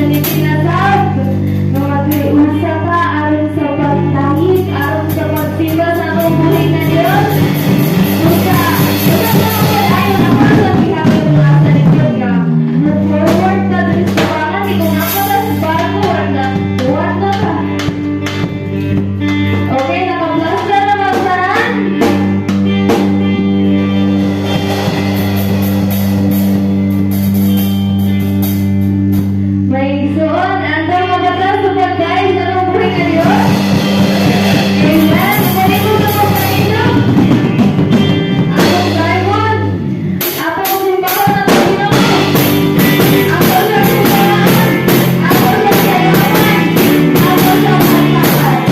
Pinanipinasab nga maghiusa ka aron sa paglangit, aron sa pagsimba sa atong buhi nga Dios. Usa, usa sa mga ayon ako sa gihapon nga sa likod nga forward ka diri sa tubangan, di kung ako ta sa barko, wala tuwad na ka. Okay, naka-plaster na ba tanan? May igsoon, andam nga ba ta sa pagdai sa atong buhi nga Dios? Amen. Balik ko sa pagpaindog. Atong diamond. Atong simbahon atong Ginoo. Ato sa simbahan. Ato sa sayawan. Ato sa pagtakad.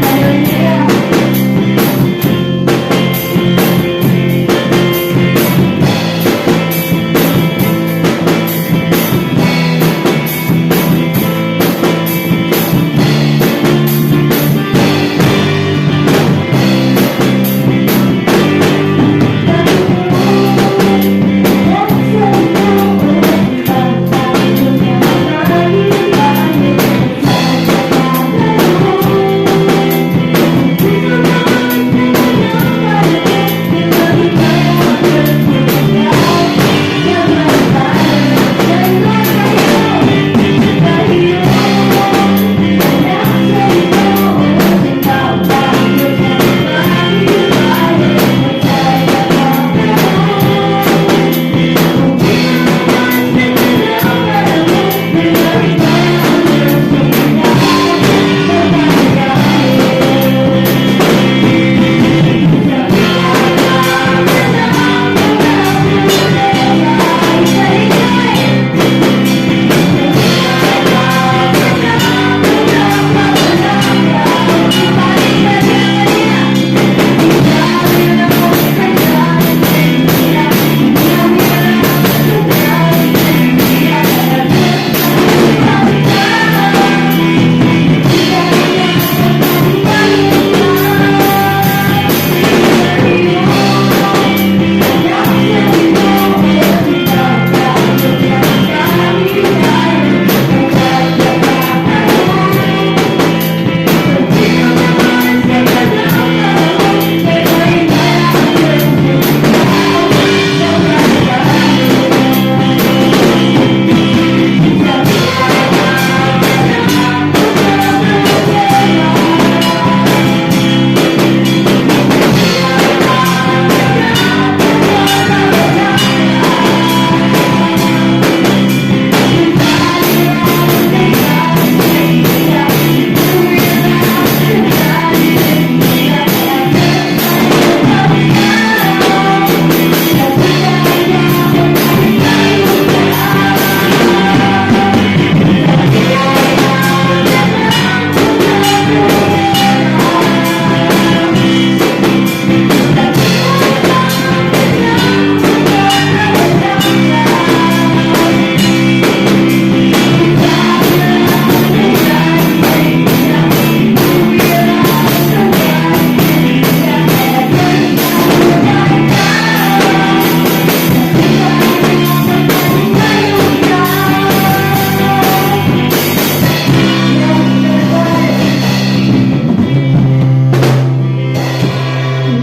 Hallelujah.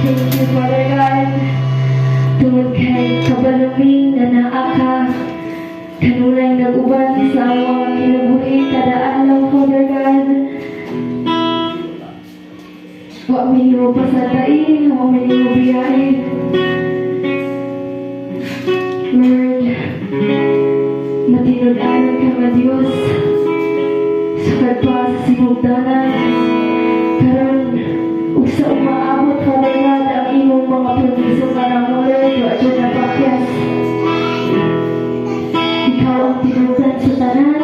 Thank you, Father God. Tungod kay kabalo mi nga naa ka, kanunay nag-uban sa among kinabuhi kada adlaw, Father God. Wa mi nimo pasatain, wa mi nimo biyain. Lord, matinud-anon ka nga Dios. Sukad pa sa sinugdanan, karon ug sa umaabot, Father God, ang imong mga promiso kanamo, Lord, wa jud napakyas. Ikaw ang tinubdan sa tanan.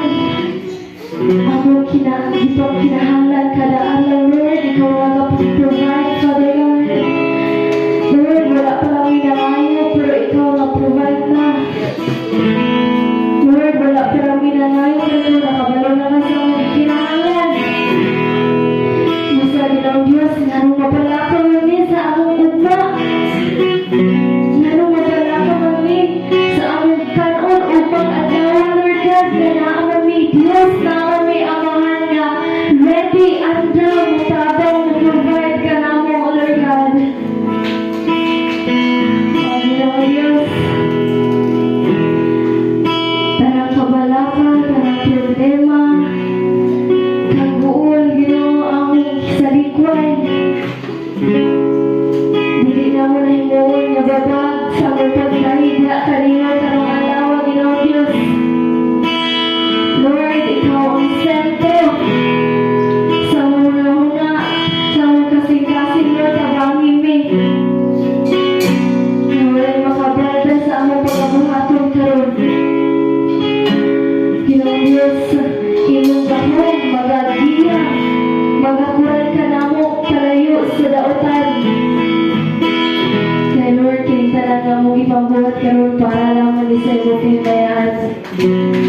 Among gipang kinahanglan kada adlaw, Lord, ikaw ang nag-provide, Father God. Lord, wala pa lang nangayo, pero ikaw ang provide na. Lord, wala pa lang nangayo, pero nakabalo na ka sa among kinahanglan. Musa, Ginoong Diyos, nganong mapalakaw man mi sa among ugma? Nganong mapalakaw man mi sa among kanon upang adlaw, Lord God, nga naa man Gipambuhat karon para lamang ni sa imong kahimayaan.